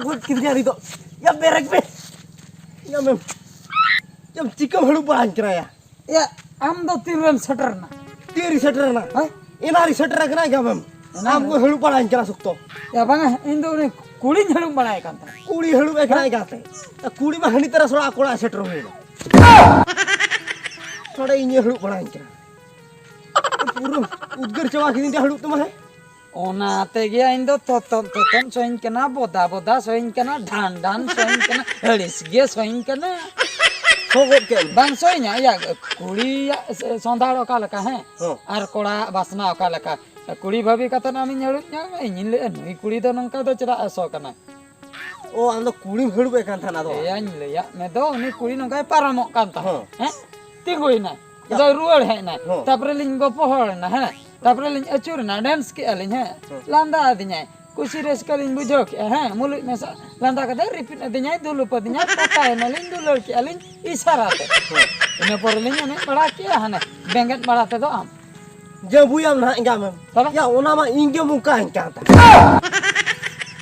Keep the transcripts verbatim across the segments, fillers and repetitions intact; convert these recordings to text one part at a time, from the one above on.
ᱜᱚᱡ ᱠᱮᱫᱮᱭᱟ ᱱᱤᱛᱚᱜ᱾ ᱭᱟ ᱵᱮᱨᱮᱠ ᱵᱮ᱾ ᱭᱟ ᱢᱮᱢ᱾ ᱭᱟᱢ ᱪᱤᱠᱟᱹᱢ ᱦᱟᱹᱲᱩᱵ ᱵᱟᱲᱟᱧ ᱠᱟᱱᱟ ᱭᱟ? ᱭᱟ, ᱟᱢ ᱫᱚ ᱛᱤᱱ ᱨᱮᱢ ᱥᱮᱴᱮᱨ ᱮᱱᱟ? ᱛᱤᱨᱤᱧ ᱥᱮᱴᱮᱨ ᱮᱱᱟ? ᱦᱮᱸ? ᱮᱱᱟ ᱨᱤᱧ ᱥᱮᱴᱮᱨ ᱟᱠᱟᱱᱟ ᱭᱟ ᱢᱮᱢ᱾ ᱮᱱᱟ ᱟᱢ ᱨᱮ? ᱠᱚ ᱦᱟᱹᱲᱩᱵ ᱵᱟᱲᱟᱧ ᱠᱟᱱᱟ ᱥᱚᱠᱛᱚ᱾ ᱭᱟ ᱵᱟᱝᱟ, ᱤᱧ ᱫᱚ ᱩᱱᱤ ᱠᱩᱲᱤᱧ ᱦᱟᱹᱲᱩᱵ ᱵᱟᱲᱟᱭ ᱠᱟᱱ ᱛᱟᱦᱮᱸᱫ᱾ ᱠᱩᱲᱤ ᱦᱟᱹᱲᱩᱵ ᱮ ᱠᱟᱱᱟ ᱦᱮᱸ? ᱮᱠᱟᱞᱛᱮ᱾ ᱠᱩᱲᱤ ᱢᱟ ᱦᱟᱹᱱᱤ ᱛᱟᱨᱟ ᱥᱚᱲᱟ ᱠᱚᱲᱟ ᱥᱮᱴᱮᱨ ᱦᱩᱭ ᱮᱱᱟ᱾ ᱱᱚᱰᱮ ᱤᱧᱮ ᱦᱟᱹᱲᱩᱵ ᱵᱟᱲᱟᱧ ᱠᱟᱱᱟ᱾ ᱯᱩᱨᱟᱹ ᱩᱫᱽᱜᱟᱹᱨ ᱪᱟᱵᱟ ᱠᱤᱫᱤᱧ ᱛᱮ ᱦᱟᱹᱲᱩᱵ ᱛᱮᱢᱟ ᱦᱮᱸ᱾ ᱚᱱᱟ ᱛᱮᱜᱮ ᱤᱧ ᱫᱚ ᱛᱚᱛᱚᱢ ᱛᱚᱛᱚᱢ ᱥᱚᱧ ᱠᱟᱱᱟ, ᱵᱚᱫᱟ ᱵᱚᱫᱟ ᱥᱚᱧ ᱠᱟᱱᱟ, ᱰᱷᱟᱱ ᱰᱷᱟᱱ ᱥᱚᱧ ᱠᱟᱱᱟ, ᱟᱹᱲᱤᱥ ᱜᱮ ᱥᱚᱧ ᱠᱟᱱᱟ᱾ ᱥᱚ ᱜᱚᱫ ᱠᱮᱫ ᱢᱮ᱾ ᱵᱟᱝ ᱥᱚᱧᱟ, ᱭᱟ, ᱠᱩᱲᱤᱭᱟᱜ ᱥᱮ-, ᱥᱚᱸᱫᱷᱟᱲ ᱚᱠᱟ ᱞᱮᱠᱟ, ᱦᱮᱸ? ᱦᱚᱸ᱾ ᱟᱨ ᱠᱚᱲᱟᱣᱟᱜ ᱵᱟᱥᱱᱟ ᱚᱠᱟ ᱞᱮᱠᱟ? ᱠᱩᱲᱤ ᱵᱷᱟᱹᱵᱤ ᱠᱟᱛᱮ ᱟᱢᱤᱧ ᱦᱟᱹᱲᱩᱵ ᱧᱚᱜ, ᱤᱧᱤᱧ ᱞᱟᱹᱭᱮᱫᱼᱟ, ᱱᱩᱭ ᱠᱩᱲᱤ ᱫᱚ ᱱᱚᱝᱠᱟ ᱫᱚ ᱪᱮᱫᱟᱜ ᱮ ᱥᱚ ᱠᱟᱱᱟ? ᱚ, ᱟᱢ ᱫᱚ ᱠᱩᱲᱤᱢ ᱦᱟᱹᱲᱩᱵ ᱮ ᱠᱟᱱ ᱛᱟᱦᱮᱱᱟ ᱟᱫᱚ? ᱮᱭᱟᱧ ᱞᱟᱹᱭᱟᱫ ᱢᱮ ᱫᱚ, ᱩᱱᱤ ᱠᱩᱲᱤ ᱱᱚᱝᱠᱟᱭ ᱯᱟᱨᱚᱢᱚᱜ ᱠᱟᱱ ᱛᱟᱦᱮᱸᱫ᱾ ᱦᱚᱸ᱾ ᱦᱮᱸ? ᱛᱤᱸᱜᱩᱭᱮᱱᱟᱭ᱾ ᱭᱟ᱾ ᱟᱫᱚᱭ ᱨᱩᱣᱟᱹᱲ ᱦᱮᱡ ᱮᱱᱟᱭ᱾ ᱦᱚᱸ᱾ ᱛᱟᱯᱚᱨᱮ ᱞᱤᱧ ᱜᱚᱯᱚᱦᱚᱲ ᱮᱱᱟ, ᱦᱮᱸ? ᱛᱟᱯᱚᱨᱮ ᱞᱤᱧ ᱟᱹᱪᱩᱨ ᱮᱱᱟ, ᱰᱮᱱᱥ ᱠᱮᱜᱼᱟ ᱞᱤᱧ, ᱦᱮᱸ? ᱦᱚᱸ᱾ ᱞᱟᱸᱫᱟ ᱟᱹᱫᱤᱧᱟᱭ᱾ ᱠᱩᱥᱤ ᱨᱟᱹᱥᱠᱟᱹ ᱞᱤᱧ ᱵᱩᱡᱷᱟᱹᱣ ᱠᱮᱜᱼᱟ, ᱦᱮᱸ? ᱢᱩᱞᱩᱡ ᱢᱮᱥᱟ ᱞᱟᱸᱫᱟ ᱠᱟᱛᱮ ᱨᱤᱯᱤᱫ ᱟᱹᱫᱤᱧᱟᱭ, ᱫᱩᱞᱩᱯ ᱟᱹᱫᱤᱧᱟᱭ, ᱯᱚᱛᱟᱭᱮᱱᱟᱞᱤᱧ, ᱫᱩᱞᱟᱹᱲ ᱠᱮᱜᱼᱟ ᱞᱤᱧ, ᱤᱥᱟᱨᱟ ᱛᱮ᱾ ᱦᱚᱸ᱾ ᱤᱱᱟᱹ ᱯᱚᱨᱮ ᱞᱤᱧ ᱮᱱᱮᱡ ᱵᱟᱲᱟ ᱠᱮᱜᱼᱟ, ᱦᱟᱱᱮ ᱵᱮᱸᱜᱮᱫ ᱵᱟᱲᱟ ᱛᱮᱫᱚ ᱟᱢ᱾ ᱡᱟᱹᱵᱩᱭᱟᱢ ᱱᱟᱦᱟᱜ ᱮᱸᱜᱟ ᱢᱮᱢ᱾ ᱛᱚᱵᱮ? ᱭᱟ, ᱚᱱᱟ ᱢᱟ ᱤᱧ ᱜᱮᱢ ᱚᱱᱠᱟᱧ ᱠᱟᱱ ᱛᱟᱦᱮᱸ᱾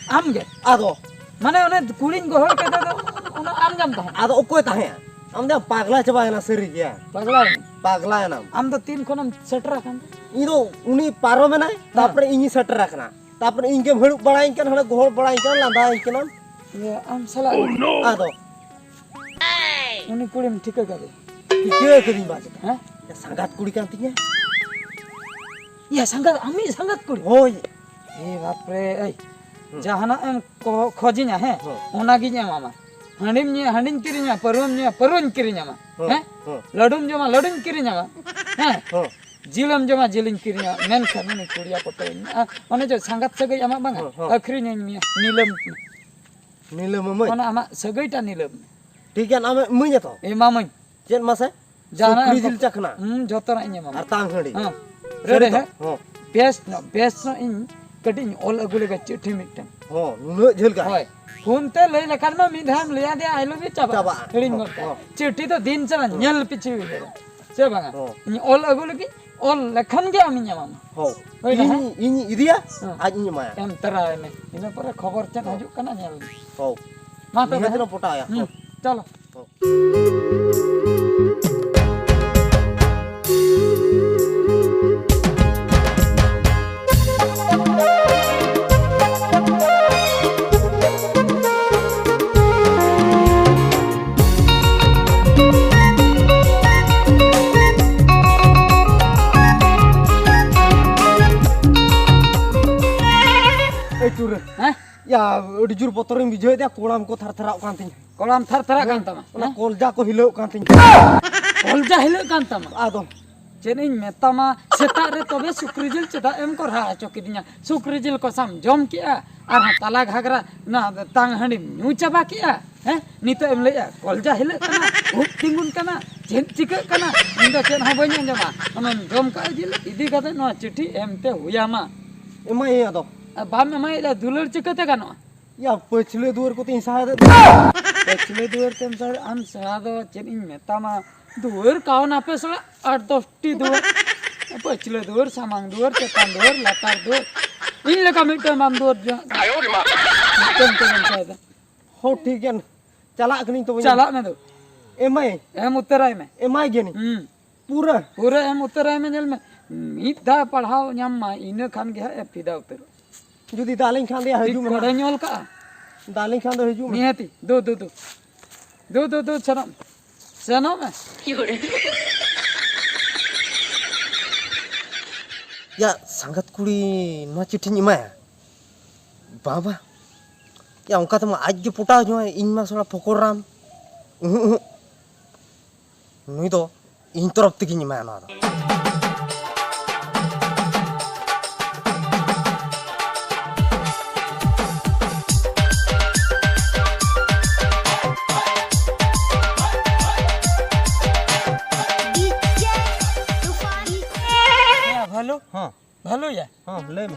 ᱟᱢ ᱜᱮ? ᱟᱫᱚ? ᱢᱟᱱᱮ ᱚᱱᱮ ᱠᱩᱲᱤᱧ ᱜᱚᱦᱚᱲ ᱠᱮᱫᱮ ᱫᱚ, ᱚᱱᱟ ᱟᱢ ᱜᱮᱢ ᱛᱟᱦᱮᱸ? ᱟᱫᱚ ᱚᱠᱚᱭ ᱛᱟᱦᱮᱸᱜᱼᱟ? ᱟᱢ ᱫᱚ ᱯᱟᱜᱽᱞᱟ ᱪᱟᱵᱟᱭᱮᱱᱟ ᱥᱟᱹᱨᱤ ᱜᱮ᱾ ᱯᱟᱜᱽᱞᱟᱭᱮᱱᱟᱢ? ᱯᱟᱜᱽᱞᱟᱭᱮᱱᱟᱢ᱾ ᱟᱢ ᱫᱚ ᱛᱤᱱ ᱠᱷᱚᱱᱮᱢ ᱥᱮᱴᱮᱨ ᱟᱠᱟᱱ ᱛᱮ? ᱤᱧ ᱫᱚ ᱩᱱᱤ ᱯᱟᱨᱚᱢᱮᱱᱟᱭ, ᱦᱮᱸ᱾ ᱛᱟᱨᱯᱚᱨᱮ ᱤᱧᱤᱧ ᱥᱮᱴᱮᱨ ᱟᱠᱟᱱᱟ᱾ ᱛᱟᱨᱯᱚᱨᱮ ᱤᱧ ᱜᱮᱢ ᱦᱟᱹᱲᱩᱵ ᱵᱟᱲᱟᱭᱤᱧ ᱠᱟᱱᱟ, ᱦᱟᱸᱰᱮ ᱜᱚᱦᱚᱲ ᱵᱟᱲᱟᱭᱤᱧ ᱠᱟᱱᱟ, ᱞᱟᱸᱫᱟᱭᱤᱧ ᱠᱟᱱᱟᱢ᱾ ᱤᱭᱟᱹ, ᱟᱢ ᱥᱟᱞᱟᱜ ᱟᱫᱚ? ᱩᱱᱤ ᱠᱩᱲᱤᱢ ᱴᱷᱤᱠᱟᱹ ᱠᱟᱫᱮᱭᱟ? ᱴᱷᱤᱠᱟᱹ ᱠᱟᱹᱫᱤᱧ ᱵᱟ ᱪᱮᱫ? ᱦᱮᱸ? ᱭᱟ, ᱥᱟᱸᱜᱟᱛ ᱠᱩᱲᱤ ᱠᱟᱱ ᱛᱤᱧᱟᱹ᱾ ᱭᱟ, ᱥᱟᱸᱜᱟᱛ, ᱟᱢᱤᱡ ᱥᱟᱸᱜᱟᱛ ᱠᱩᱲᱤ? ᱦᱳᱭ᱾ ᱮ ᱵᱟᱯᱨᱮ, ᱮᱭ, ᱦᱩᱸ᱾ ᱡᱟᱦᱟᱱᱟᱜ ᱮᱢ ᱠᱚ-, ᱠᱷᱚᱡᱤᱧᱟ, ᱦᱮᱸ? ᱦᱩᱸ᱾ ᱚᱱᱟᱜᱤᱧ ᱮᱢᱟᱢᱟ᱾ ᱦᱟᱺᱰᱤᱢ ᱧᱩᱭᱟ, ᱦᱟᱺᱰᱤᱧ ᱠᱤᱨᱤᱧᱟ, ᱯᱟᱹᱨᱣᱟᱹᱢ ᱧᱩᱭᱟ, ᱯᱟᱹᱨᱣᱟᱹᱧ ᱠᱤᱨᱤᱧᱟᱢᱟ᱾ ᱦᱩᱸ᱾ ᱦᱮᱸ? ᱦᱩᱸ᱾ ᱞᱟᱹᱰᱩᱢ ᱡᱚᱢᱟ, ᱞᱟᱹᱰᱩᱧ ᱠᱤᱨᱤᱧᱟᱢᱟ᱾ ᱦᱮᱸ? ᱦᱩᱸ᱾ ᱡᱤᱞᱮᱢ ᱡᱚᱢᱟ, ᱡᱤᱞᱤᱧ ᱠᱤᱨᱤᱧᱟᱢᱟ᱾ ᱢᱮᱱᱠᱷᱟᱱ ᱩᱱᱤ ᱠᱩᱲᱤᱭᱟ ᱯᱚᱴᱟᱣᱤᱧ ᱢᱮ᱾ ᱟᱨ ᱚᱱᱮ ᱡᱮ ᱥᱟᱸᱜᱟᱛ ᱥᱟᱹᱜᱟᱹᱭ ᱟᱢᱟᱜ ᱵᱟᱝᱟ? ᱦᱩᱸ, ᱦᱩᱸ᱾ ᱟᱹᱠᱷᱨᱤᱧᱟᱹᱧ ᱢᱮᱭᱟ, ᱱᱤᱞᱟᱹᱢ᱾ ᱱᱤᱞᱟᱹᱢ ᱟᱹᱢᱟᱹᱧ? ᱚᱱᱟ ᱟᱢᱟᱜ ᱥᱟᱹᱜᱟᱹᱭᱴᱟ ᱱᱤᱞᱟᱹᱢ᱾ ᱴᱷᱤᱠ ᱜᱮᱭᱟ, ᱟᱢᱮᱢ ᱤᱢᱟᱹᱧᱟ ᱛᱚ? ᱮᱢᱟᱢᱟᱹᱧ᱾ ᱪᱮᱫ ᱢᱟᱥᱮ? ᱡᱟᱦᱟᱱᱟᱜ ᱥᱩᱠᱨᱤ ᱮᱢ ᱡᱤᱞ ᱠᱷᱚᱡᱚᱜ᱾ ᱪᱟᱠᱷᱱᱟ᱾ ᱦᱩᱸ, ᱡᱚᱛᱚᱱᱟᱜ ᱤᱧ ᱮᱢᱟᱢᱟ᱾ ᱟᱨ ᱛᱟᱝ ᱦᱟᱺᱰᱤ᱾ ᱦᱮᱸ᱾ ᱥᱟᱹᱨᱤ ᱨᱮᱰᱤ, ᱛᱚ? ᱦᱮᱸ? ᱦᱚᱸ᱾ ᱵᱮᱥ ᱧᱚᱜ, ᱵᱮᱥ ᱧᱚᱜ ᱤᱧ ᱠᱟᱹᱴᱤᱡ ᱤᱧ ᱚᱞ ᱟᱹᱜᱩ ᱞᱮᱜᱮ ᱪᱤᱴᱷᱤ ᱢᱤᱫᱴᱟᱝ᱾ ᱦᱚᱸ, ᱱᱩᱱᱟᱹᱜ ᱡᱷᱟᱹᱞ ᱜᱟᱭ? ᱦᱳᱭ᱾ ᱯᱷᱳᱱ ᱛᱮ ᱞᱟᱹᱭ ᱞᱮᱠᱷᱟᱱ ᱢᱟ ᱢᱤᱫ ᱫᱷᱟᱣ ᱮᱢ ᱞᱟᱹᱭ ᱟᱫᱮᱭᱟ, I love you ᱪᱟᱵᱟᱜᱼᱟ᱾ ᱪᱟᱵᱟᱜᱼᱟ᱾ ᱦᱤᱲᱤᱧ ᱦᱚᱸ, ᱜᱚᱫ ᱠᱟᱜᱼᱟ᱾ ᱦᱚᱸ᱾ ᱪᱤᱴᱷᱤ ᱫᱚ ᱫᱤᱱ ᱪᱟᱞᱟᱜ ᱦᱚᱸ᱾ ᱧᱮᱞ ᱯᱤᱪᱷᱤ ᱩᱭᱦᱟᱹᱨᱟ᱾ ᱥᱮ ᱵᱟᱝᱟ? ᱦᱚᱸ᱾ ᱤᱧ ᱚᱞ ᱟᱹᱜᱩ ᱞᱮᱜᱤᱧ, ᱚᱞ ᱞᱮᱠᱷᱟᱱ ᱜᱮ ᱟᱢᱤᱧ ᱮᱢᱟᱢᱟ᱾ ᱦᱳᱭ᱾ ᱦᱳᱭ ᱱᱟ, ᱤᱧ, ᱦᱮᱸ? ᱤᱧ ᱤᱫᱤᱭᱟ, ᱦᱮᱸ᱾ ᱟᱡ ᱤᱧ ᱮᱢᱟᱭᱟ᱾ ᱮᱢ ᱛᱚᱨᱟᱭ ᱢᱮ, ᱤᱱᱟᱹ ᱯᱚᱨᱮ ᱠᱷᱚᱵᱚᱨ ᱪᱮᱫ ᱦᱤᱡᱩᱜ ᱠᱟᱱᱟ ᱧᱮᱞ ᱢᱮ᱾ ᱦᱳᱭ᱾ ᱢᱟ ᱛᱚᱵᱮ, ᱱᱤᱦᱟᱹᱛ ᱦᱮᱸ? ᱞᱟᱝ ᱯᱚᱴᱟᱣᱟ᱾ ᱦᱩᱸ, ᱦᱳᱭ᱾ ᱪᱚᱞᱚ᱾ ᱦᱳᱭ᱾ ᱮᱭ ᱴᱩᱨᱟᱹ᱾ ᱦᱮᱸ? ᱭᱟ, ᱟᱹᱰᱤ ᱡᱳᱨ ᱵᱚᱛᱚᱨᱤᱧ ᱵᱩᱡᱷᱟᱹᱣᱮᱫ ᱛᱟᱭᱟ, ᱠᱚᱲᱟᱢ ᱠᱚ ᱛᱷᱟᱨ ᱛᱷᱟᱨᱟᱜ ᱠᱟᱱ ᱛᱤᱧᱟ᱾ ᱠᱚᱲᱟᱢ ᱛᱷᱟᱨ ᱛᱷᱟᱨᱟᱜ ᱠᱟᱱ ᱛᱟᱢᱟ, ᱚᱱᱟ ᱦᱮᱸ? ᱠᱚᱞᱡᱟ ᱠᱚ ᱦᱤᱞᱟᱹᱣ ᱠᱟᱱ ᱛᱤᱧᱟ᱾ ᱠᱚᱞᱡᱟ ᱦᱤᱞᱟᱹᱜ ᱠᱟᱱ ᱛᱟᱢᱟ? ᱟᱫᱚ᱾ ᱪᱮᱫ ᱤᱧ ᱢᱮᱛᱟᱢᱟ, ᱥᱮᱛᱟᱜ ᱨᱮ ᱛᱚᱵᱮ ᱥᱩᱠᱨᱤ ᱡᱤᱞ ᱪᱮᱫᱟᱜ ᱮᱢ ᱠᱚᱨᱦᱟ ᱦᱚᱪᱚ ᱠᱤᱫᱤᱧᱟ? ᱥᱩᱠᱨᱤ ᱡᱤᱞ ᱠᱚᱥᱟᱢ ᱡᱚᱢ ᱠᱮᱜᱼᱟ, ᱟᱨᱦᱚᱸ ᱛᱟᱞᱟ ᱜᱷᱟᱜᱽᱨᱟ ᱱᱚᱣᱟ ᱛᱟᱝ ᱦᱟᱺᱰᱤᱢ ᱧᱩ ᱪᱟᱵᱟ ᱠᱮᱜᱼᱟ, ᱦᱮᱸ? ᱱᱤᱛᱚᱜ ᱮᱢ ᱞᱟᱹᱭᱮᱜᱼᱟ ᱠᱚᱞᱡᱟ ᱦᱤᱞᱟᱹᱜ ᱠᱟᱱᱟ, ᱩᱵ ᱛᱤᱸᱜᱩᱱ ᱠᱟᱱᱟ, ᱪᱮᱫ ᱪᱤᱠᱟᱹᱜ ᱠᱟᱱᱟ? ᱤᱧ ᱫᱚ ᱪᱮᱫ ᱦᱚᱸ ᱵᱟᱹᱧ ᱟᱸᱡᱚᱢᱟ᱾ ᱟᱢᱮᱢ ᱡᱚᱢ ᱠᱟᱜᱼᱟ ᱡᱤᱞ, ᱤᱫᱤ ᱠᱟᱛᱮ ᱱᱚᱣᱟ ᱪᱤᱴᱷᱤ ᱮᱢ ᱛᱮ ᱦᱩᱭᱟᱢᱟ᱾ ᱮᱢᱟᱭᱟᱹᱧ ᱟᱫᱚ᱾ ᱟᱨ ᱵᱟᱢ ᱮᱢᱟᱭᱮᱫᱟ, ᱫᱩᱞᱟᱹᱲ ᱪᱤᱠᱟᱹᱛᱮ ᱜᱟᱱᱚᱜᱼᱟ? ᱭᱟ, ᱯᱟᱹᱪᱷᱞᱟᱹ ᱫᱩᱣᱟᱹᱨ ᱠᱚᱛᱮᱧ ᱥᱟᱦᱟᱭᱮᱫ᱾ ᱯᱟᱹᱪᱷᱞᱟᱹ ᱫᱩᱣᱟᱹᱨ ᱛᱮᱢ ᱥᱟᱦᱟ, ᱟᱢ ᱥᱟᱦᱟ ᱫᱚ ᱪᱮᱫ ᱤᱧ ᱢᱮᱛᱟᱢᱟ? ᱫᱩᱣᱟᱹᱨ ᱠᱟᱣᱱᱟ ᱯᱮ ᱥᱟᱞᱟ ᱟᱴ ᱫᱚᱥ ᱴᱤ ᱫᱩᱣᱟᱹᱨ᱾ ᱯᱟᱹᱪᱷᱞᱟᱹ ᱫᱩᱣᱟᱹᱨ, ᱥᱟᱢᱟᱝ ᱫᱩᱣᱟᱹᱨ, ᱪᱮᱛᱟᱱ ᱫᱩᱣᱟᱹᱨ, ᱞᱟᱛᱟᱨ ᱫᱩᱣᱟᱹᱨ᱾ ᱤᱧ ᱞᱮᱠᱟ ᱢᱤᱫᱴᱟᱝ ᱵᱟᱢ ᱫᱩᱣᱟᱹᱨ ᱡᱚᱝᱟᱜ ᱠᱟᱱᱟ᱾ ᱢᱤᱫᱴᱟᱝ ᱛᱮᱜᱮᱢ ᱥᱟᱦᱟᱭᱮᱫᱟ᱾ ᱦᱚᱸ, ᱴᱷᱤᱠ ᱜᱮᱭᱟ᱾ ᱪᱟᱞᱟᱜ ᱠᱟᱹᱱᱟᱹᱧ ᱛᱚᱵᱮ᱾ ᱪᱟᱞᱟᱜ ᱢᱮ ᱫᱩ᱾ ᱮᱢᱟᱭ᱾ ᱮᱢ ᱩᱛᱟᱹᱨᱟᱭ ᱢᱮ᱾ ᱮᱢᱟᱭ ᱜᱮᱭᱟᱹᱱᱤᱧ᱾ ᱦᱩᱸ᱾ ᱯᱩᱨᱟᱹ᱾ ᱯᱩᱨᱟᱹ ᱮᱢ ᱩᱛᱟᱹᱨᱟᱭ ᱢᱮ, ᱧᱮᱞ ᱢᱮ᱾ ᱢᱤᱫ ᱫᱷᱟᱣ ᱯᱟᱲᱦᱟᱣ ᱧᱟᱢ ᱢᱟ, ᱤᱱᱟᱹ ᱠᱷᱟᱱ ᱜᱮ ᱦᱟᱸᱜ ᱮ ᱯᱷᱤᱫᱟ ᱩᱛᱟᱹᱨᱚᱜ᱾ ᱡᱩᱫᱤ ᱫᱟᱞᱤᱧ ᱠᱷᱟᱱ ᱫᱚ ᱦᱤᱡᱩᱜ ᱢᱮ ᱠᱚᱲᱟᱧ ᱦᱟᱸᱜ᱾ ᱚᱞ ᱠᱟᱜᱼᱟ᱾ ᱫᱟᱞᱤᱧ ᱠᱷᱟᱱ ᱫᱚ ᱦᱤᱡᱩᱜ ᱢᱮ᱾ ᱱᱤᱦᱟᱹᱛᱤ᱾ ᱫᱩ, ᱫᱩ, ᱫᱩ᱾ ᱫᱩ, ᱫᱩ, ᱫᱩ, ᱥᱮᱱᱚᱜ ᱢᱮ᱾ ᱥᱮᱱᱚᱜ ᱢᱮ᱾ ᱭᱟ, ᱥᱟᱸᱜᱟᱛ ᱠᱩᱲᱤ ᱱᱚᱣᱟ ᱪᱤᱴᱷᱤᱧ ᱮᱢᱟᱭᱟ? ᱵᱟᱝ, ᱵᱟᱝ᱾ ᱭᱟ, ᱚᱱᱠᱟ ᱛᱮᱢᱟ ᱟᱡ ᱜᱮ ᱯᱚᱴᱟᱣ ᱡᱚᱝᱟᱭ, ᱤᱧ ᱢᱟ ᱥᱟᱞᱟ ᱯᱷᱚᱠᱚᱨ ᱨᱟᱢ᱾ ᱩᱦᱩᱸ, ᱩᱦᱩᱸ᱾ ᱱᱩᱭ ᱫᱚ ᱤᱧ ᱛᱚᱨᱚᱯ ᱛᱮᱜᱮᱧ ᱮᱢᱟᱭᱟ ᱱᱚᱣᱟ ᱫᱚ᱾ ᱦᱮᱸ, ᱵᱷᱟᱞᱩ᱾ ᱦᱚᱸ᱾ ᱵᱷᱟᱞᱩᱭᱟ? ᱦᱚᱸ, ᱞᱟᱹᱭ ᱢᱮ᱾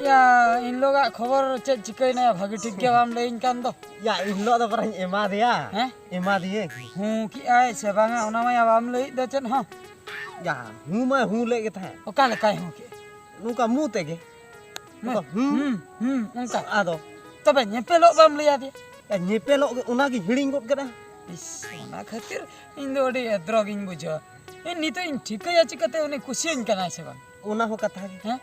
ᱭᱟ, ᱤᱱ ᱦᱤᱞᱳᱜᱟᱜ ᱠᱷᱚᱵᱚᱨ ᱪᱮᱫ ᱪᱤᱠᱟᱹᱭᱮᱱᱟ? ᱵᱷᱟᱹᱜᱤ ᱴᱷᱤᱠ ᱜᱮ ᱵᱟᱢ ᱞᱟᱹᱭᱟᱹᱧ ᱠᱟᱱ ᱫᱚ᱾ ᱭᱟ, ᱤᱱ ᱦᱤᱞᱳᱜ ᱫᱚ ᱵᱚᱨᱚᱝ ᱮᱢᱟ ᱫᱮᱭᱟ᱾ ᱦᱮᱸ? ᱮᱢᱟ ᱫᱤᱭᱟᱹᱧ᱾ ᱦᱩᱸ ᱠᱮᱜᱼᱟᱭ ᱥᱮ ᱵᱟᱝᱟ, ᱚᱱᱟ ᱢᱟ ᱭᱟ ᱵᱟᱢ ᱞᱟᱹᱭᱮᱫ ᱫᱚ ᱪᱮᱫ ᱦᱚᱸ᱾ ᱡᱟ, ᱦᱩᱸ ᱢᱟᱭ ᱦᱩᱸ ᱞᱮᱫ ᱜᱮ ᱛᱟᱦᱮᱸᱫ᱾ ᱚᱠᱟ ᱞᱮᱠᱟᱭ ᱦᱩᱸ ᱠᱮᱫ? ᱱᱚᱝᱠᱟ ᱢᱩ ᱛᱮᱜᱮ᱾ ᱦᱩᱸ, ᱱᱚᱝᱠᱟ ᱦᱩᱸ᱾ ᱦᱩᱸ, ᱦᱩᱸ, ᱚᱱᱠᱟ᱾ ᱟᱫᱚ? ᱛᱚᱵᱮ ᱧᱮᱯᱮᱞᱚᱜ ᱵᱟᱢ ᱞᱟᱹᱭ ᱟᱫᱮᱭᱟ? ᱭᱟ, ᱧᱮᱯᱮᱞᱚᱜ ᱜᱮ, ᱚᱱᱟ ᱜᱤᱧ ᱦᱤᱲᱤᱧ ᱜᱚᱫ ᱠᱮᱫᱟ᱾ ᱤᱥ, ᱚᱱᱟ ᱠᱷᱟᱹᱛᱤᱨ ᱤᱧ ᱫᱚ ᱟᱹᱰᱤ ᱮᱫᱽᱨᱚ ᱜᱤᱧ ᱵᱩᱡᱷᱟᱹᱣᱟ᱾ ᱤᱧ ᱱᱤᱛᱚᱜ ᱤᱧ ᱴᱷᱤᱠᱟᱹᱭᱟ ᱪᱤᱠᱟᱹᱛᱮ ᱩᱱᱤ ᱠᱩᱥᱤᱭᱟᱹᱧ ᱠᱟᱱᱟᱭ ᱥᱮ ᱵᱟᱝ? ᱚᱱᱟ ᱦᱚᱸ ᱠᱟᱛᱷᱟ ᱜᱮ᱾ ᱦᱮᱸ?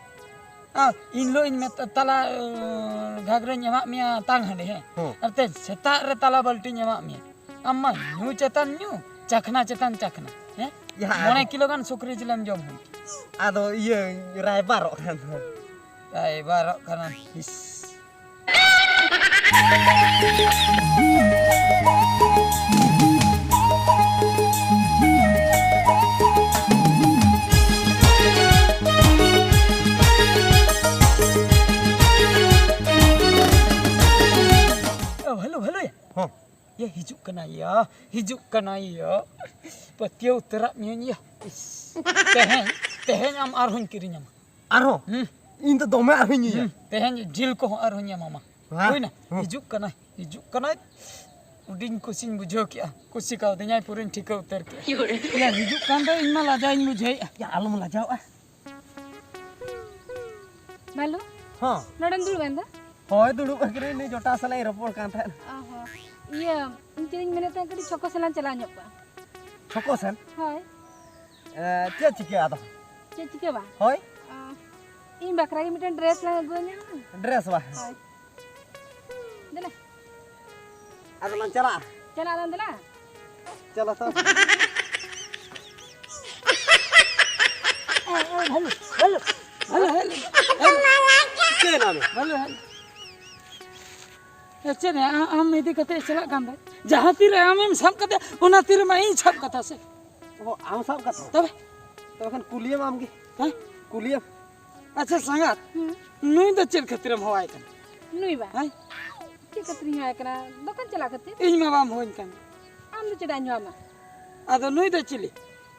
ᱟᱨ ᱤᱧ ᱦᱤᱞᱳᱜ ᱤᱧ ᱢᱮᱛᱟ-, ᱛᱟᱞᱟ, ᱟᱸ, ᱜᱷᱟᱜᱽᱨᱟᱧ ᱮᱢᱟᱜ ᱢᱮᱭᱟ ᱛᱟᱝ ᱦᱟᱺᱰᱤ, ᱦᱮᱸ? ᱦᱮᱸ᱾ ᱟᱨ ᱛᱮ ᱥᱮᱛᱟᱜ ᱨᱮ ᱛᱟᱞᱟ ᱵᱟᱹᱞᱴᱤᱧ ᱮᱢᱟᱜ ᱢᱮᱭᱟ᱾ ᱟᱢ ᱢᱟ ᱧᱩ ᱪᱮᱛᱟᱱ ᱧᱩ, ᱪᱟᱠᱷᱱᱟ ᱪᱮᱛᱟᱱ ᱪᱟᱠᱷᱱᱟ, ᱦᱮᱸ? ᱭᱟ, ᱢᱚᱬᱮ ᱠᱤᱞᱳ ᱜᱟᱱ ᱥᱩᱠᱨᱤ ᱡᱤᱞᱮᱢ ᱡᱚᱢ ᱦᱩᱭ ᱠᱮᱫᱟ᱾ ᱟᱫᱚ ᱤᱭᱟᱹ, ᱨᱟᱭᱵᱟᱨᱚᱜ ᱠᱟᱱ ᱫᱚ᱾ ᱨᱟᱭᱵᱟᱨᱚᱜ ᱠᱟᱱᱟ, ᱤᱥ᱾ ᱚ, ᱦᱮᱞᱳ, ᱦᱮᱞᱳ ᱭᱟ᱾ ᱦᱚᱸ᱾ ᱭᱟ, ᱦᱤᱡᱩᱜ ᱠᱟᱱᱟᱭ ᱭᱟ, ᱦᱤᱡᱩᱜ ᱠᱟᱱᱟᱭ ᱭᱟ᱾ ᱯᱟᱹᱛᱭᱟᱹᱣ ᱩᱛᱟᱹᱨᱟᱜ ᱢᱤᱭᱟᱹᱧ ᱭᱟ᱾ ᱤᱥ, ᱛᱮᱦᱮᱧ, ᱛᱮᱦᱮᱧ ᱟᱢ ᱟᱨᱦᱚᱸᱧ ᱠᱤᱨᱤᱧᱟᱢᱟ᱾ ᱟᱨᱦᱚᱸ? ᱦᱩᱸ᱾ ᱤᱧ ᱫᱚ ᱫᱚᱢᱮ ᱟᱨᱦᱚᱸᱧ ᱧᱩᱭᱟ᱾ ᱦᱩᱸ, ᱛᱮᱦᱮᱧ ᱡᱤᱞ ᱠᱚᱦᱚᱸ ᱟᱨᱦᱚᱸᱧ ᱮᱢᱟᱢᱟ᱾ ᱦᱮᱸ? ᱦᱩᱭᱱᱟ? ᱦᱩᱸ᱾ ᱦᱤᱡᱩᱜ ᱠᱟᱱᱟᱭ, ᱦᱤᱡᱩᱜ ᱠᱟᱱᱟᱭ᱾ ᱟᱹᱰᱤᱧ ᱠᱩᱥᱤᱧ ᱵᱩᱡᱷᱟᱹᱣ ᱠᱮᱜᱼᱟ᱾ ᱠᱩᱥᱤ ᱠᱟᱣᱫᱤᱧᱟᱭ, ᱯᱩᱨᱟᱹᱧ ᱴᱷᱤᱠᱟᱹ ᱩᱛᱟᱹᱨ ᱠᱮᱜᱼᱟ᱾ ᱭᱟ, ᱦᱤᱡᱩᱜ ᱠᱟᱱ ᱫᱚ ᱤᱧ ᱢᱟ ᱞᱟᱡᱟᱣᱤᱧ ᱵᱩᱡᱷᱟᱹᱣᱮᱜᱼᱟ᱾ ᱭᱟ, ᱟᱞᱚᱢ ᱞᱟᱡᱟᱣᱚᱜᱼᱟ᱾ ᱵᱟᱹᱞᱩ, ᱦᱚᱸ᱾ ᱱᱚᱰᱮᱢ ᱫᱩᱲᱩᱵ ᱮᱱ ᱫᱚ? ᱦᱳᱭ, ᱫᱩᱲᱩᱵ ᱟᱠᱟᱱᱟᱹᱧ, ᱱᱩᱭ ᱡᱚᱴᱟᱣ ᱥᱟᱞᱟᱜ ᱤᱧ ᱨᱚᱯᱚᱲ ᱠᱟᱱ ᱛᱟᱦᱮᱸᱫ᱾ ᱚ ᱦᱚᱸ᱾ ᱤᱭᱟᱹ, ᱤᱧ ᱪᱮᱫ ᱤᱧ ᱢᱮᱱᱮᱫ ᱛᱟᱦᱮᱸᱫ, ᱠᱟᱹᱴᱤᱡ ᱪᱷᱚᱠᱚ ᱥᱮᱫ ᱞᱟᱝ ᱪᱟᱞᱟᱣ ᱧᱚᱜ ᱠᱚᱜᱼᱟ᱾ ᱪᱷᱚᱠᱚ ᱥᱮᱱ? ᱦᱳᱭ᱾ ᱮ, ᱪᱮᱫ ᱪᱤᱠᱟᱹ ᱟᱫᱚ? ᱪᱮᱫ ᱪᱤᱠᱟᱹ ᱵᱟᱝ? ᱦᱳᱭ᱾ ᱚ, ᱤᱧ ᱵᱟᱠᱷᱨᱟ ᱜᱮ ᱢᱤᱫᱴᱮᱱ dress ᱞᱟᱝ ᱟᱹᱜᱩ ᱟᱹᱧᱟ᱾ Dress ᱵᱟ? ᱦᱳᱭ᱾ ᱫᱮᱞᱟ᱾ ᱟᱫᱚ ᱞᱟᱝ ᱪᱟᱞᱟᱜᱼᱟ᱾ ᱪᱟᱞᱟᱜ ᱟᱞᱟᱝ ᱫᱮᱞᱟ᱾ ᱪᱚᱞᱚ ᱛᱚ᱾ ᱮ, ᱮ, ᱵᱷᱟᱞᱩ, ᱵᱷᱟᱞᱩ, ᱵᱷᱟᱞᱩ, ᱵᱷᱟᱞᱩ, ᱵᱷᱟᱞᱩ᱾ ᱪᱤᱠᱟᱹᱭᱮᱱᱟ ᱟᱫᱚ? ᱵᱷᱟᱞᱩ, ᱵᱷᱟᱞᱩ᱾ ᱮ, ᱪᱮᱫ ᱭᱟ, ᱟ-, ᱟᱢ ᱤᱫᱤ ᱠᱟᱛᱮ ᱪᱟᱞᱟᱜ ᱠᱟᱱ ᱫᱚ? ᱡᱟᱦᱟᱸ ᱛᱤᱨᱮ ᱟᱢᱮᱢ ᱥᱟᱵ ᱠᱟᱛᱮ, ᱚᱱᱟ ᱛᱤᱨᱮ ᱢᱟ ᱤᱧ ᱥᱟᱵ ᱠᱟᱛᱷᱟ ᱥᱮ᱾ ᱚ, ᱟᱢ ᱥᱟᱵ ᱠᱟᱛᱷᱟ? ᱛᱚᱵᱮ? ᱛᱚᱵᱮ ᱠᱷᱟᱱ ᱠᱩᱞᱤᱭᱮᱢ ᱟᱢ ᱜᱮ᱾ ᱦᱮᱸ? ᱠᱩᱞᱤᱭᱮᱢ᱾ ᱟᱪᱪᱷᱟ ᱥᱟᱸᱜᱟᱛ, ᱦᱩᱸ᱾ ᱱᱩᱭ ᱫᱚ ᱪᱮᱫ ᱠᱷᱟᱹᱛᱤᱨᱮᱢ ᱦᱚᱦᱚᱣᱟᱭ ᱠᱟᱱᱟ? ᱱᱩᱭ ᱵᱟ? ᱦᱮᱸ? ᱪᱮᱫ ᱠᱷᱟᱹᱛᱤᱨᱤᱧ ᱦᱚᱦᱚᱣᱟᱭ ᱠᱟᱱᱟ? ᱫᱚᱠᱟᱱ ᱪᱟᱞᱟᱜ ᱠᱷᱟᱹᱛᱤᱨ᱾ ᱤᱧ ᱢᱟ ᱵᱟᱢ ᱦᱚᱦᱚᱧ ᱠᱟᱱ᱾ ᱟᱢ ᱫᱚ ᱪᱮᱫᱟᱜ ᱤᱧ ᱦᱚᱦᱚᱣᱟᱢᱟ? ᱟᱫᱚ ᱱᱩᱭ ᱫᱚ ᱪᱤᱞᱤ?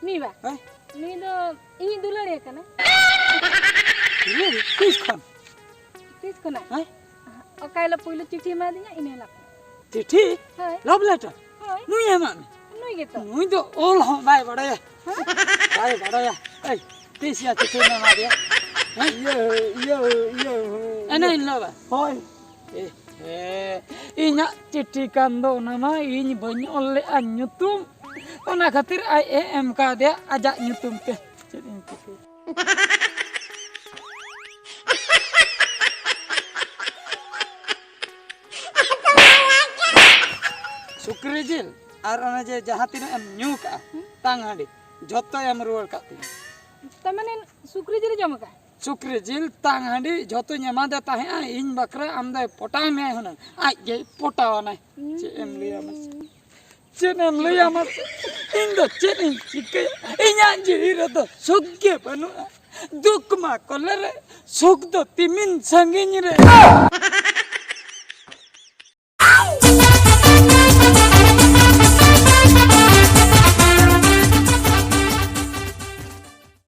ᱱᱩᱭ ᱵᱟ? ᱦᱮᱸ? ᱱᱩᱭ ᱫᱚ ᱤᱧᱤᱡ ᱫᱩᱞᱟᱹᱲᱤᱭᱟᱹ ᱠᱟᱱᱟᱭ᱾ ᱫᱩᱞᱟᱹᱲᱤᱭᱟᱹ? ᱛᱤᱥ ᱠᱷᱚᱱ? ᱛᱤᱥ ᱠᱷᱚᱱᱟᱜ? ᱦᱮᱸ? ᱚᱠᱟ ᱦᱤᱞᱳᱜ ᱯᱩᱭᱞᱩ ᱪᱤᱴᱷᱤ ᱮᱢᱟᱫᱤᱧᱟ, ᱤᱱᱟᱹ ᱦᱤᱞᱳᱜ ᱠᱷᱚᱱ᱾ ᱪᱤᱴᱷᱤ? ᱦᱳᱭ᱾ Love letter? ᱦᱳᱭ᱾ ᱱᱩᱭ ᱮᱢᱟᱜ ᱢᱮ? ᱜᱮᱛᱚ᱾ ᱱᱩᱭ ᱫᱚ ᱚᱞ ᱦᱚᱸ ᱵᱟᱭ ᱵᱟᱲᱟᱭᱟ᱾ ᱵᱟᱭ ᱵᱟᱲᱟᱭᱟ᱾ ᱮᱭ, ᱛᱤᱥ ᱭᱟ ᱪᱤᱴᱷᱤᱢ ᱮᱢᱟ ᱫᱮᱭᱟ? ᱦᱮᱸ? ᱤᱭᱟᱹ, ᱤᱭᱟᱹ, ᱤᱭᱟᱹ᱾ ᱮᱱᱮ ᱦᱤᱞᱳᱜ ᱵᱟ? ᱦᱳᱭ᱾ ᱮ, ᱦᱮᱸ, ᱤᱧᱟᱹᱜ ᱪᱤᱴᱷᱤ ᱠᱟᱱ ᱫᱚ ᱚᱱᱟ ᱢᱟ ᱤᱧ ᱵᱟᱹᱧ ᱚᱞ ᱞᱮᱜᱼᱟ ᱧᱩᱛᱩᱢ᱾ ᱚᱱᱟ ᱠᱷᱟᱹᱛᱤᱨ ᱟᱡ ᱮ ᱮᱢ ᱠᱟᱣᱫᱮᱭᱟ ᱟᱡᱟᱜ ᱧᱩᱛᱩᱢ ᱛᱮ᱾ ᱪᱮᱫ ᱤᱧ ᱪᱤᱠᱟᱹᱭᱟ? ᱥᱩᱠᱨᱤ ᱡᱤᱞ ᱟᱨ ᱚᱱᱮ ᱡᱮ ᱡᱟᱦᱟᱸ ᱛᱤᱱᱟᱹᱜ ᱮᱢ ᱧᱩ ᱠᱟᱜᱼᱟ, ᱛᱟᱝ ᱦᱟᱺᱰᱤ, ᱡᱷᱚᱛᱚ ᱮᱢ ᱨᱩᱣᱟᱹᱲ ᱠᱟᱜ ᱛᱤᱧᱟ᱾ ᱛᱟᱨ ᱢᱟᱱᱮ ᱥᱩᱠᱨᱤ ᱡᱤᱞ ᱡᱚᱢ ᱟᱠᱟᱫ? ᱥᱩᱠᱨᱤ ᱡᱤᱞ, ᱛᱟᱝ ᱦᱟᱺᱰᱤ ᱡᱷᱚᱛᱚᱧ ᱮᱢᱟᱫᱮ ᱛᱟᱦᱮᱸᱜᱼᱟ ᱤᱧ ᱵᱟᱠᱷᱨᱟ, ᱟᱢ ᱫᱚᱭ ᱯᱚᱴᱟᱣ ᱢᱮᱭᱟᱭ ᱦᱩᱱᱟᱹᱝ, ᱟᱡ ᱜᱮᱭ ᱯᱚᱴᱟᱣ ᱟᱱᱟᱭ᱾ ᱪᱮᱫ ᱮᱢ ᱞᱟᱹᱭᱟ ᱢᱟᱥᱮ? ᱪᱮᱫ ᱮᱢ ᱞᱟᱹᱭᱟ ᱢᱟᱥᱮ? ᱤᱧ ᱫᱚ ᱪᱮᱫ ᱤᱧ ᱪᱤᱠᱟᱹᱭᱟ? ᱤᱧᱟᱜ ᱡᱤᱣᱤ ᱨᱮᱫᱚ ᱥᱩᱠ ᱜᱮ ᱵᱟᱹᱱᱩᱜᱼᱟ᱾ ᱫᱩᱠ ᱢᱟ ᱠᱚᱞᱮ ᱨᱮ, ᱥᱩᱠ ᱫᱚ ᱛᱤᱢᱤᱱ ᱥᱟᱺᱜᱤᱧ ᱨᱮ᱾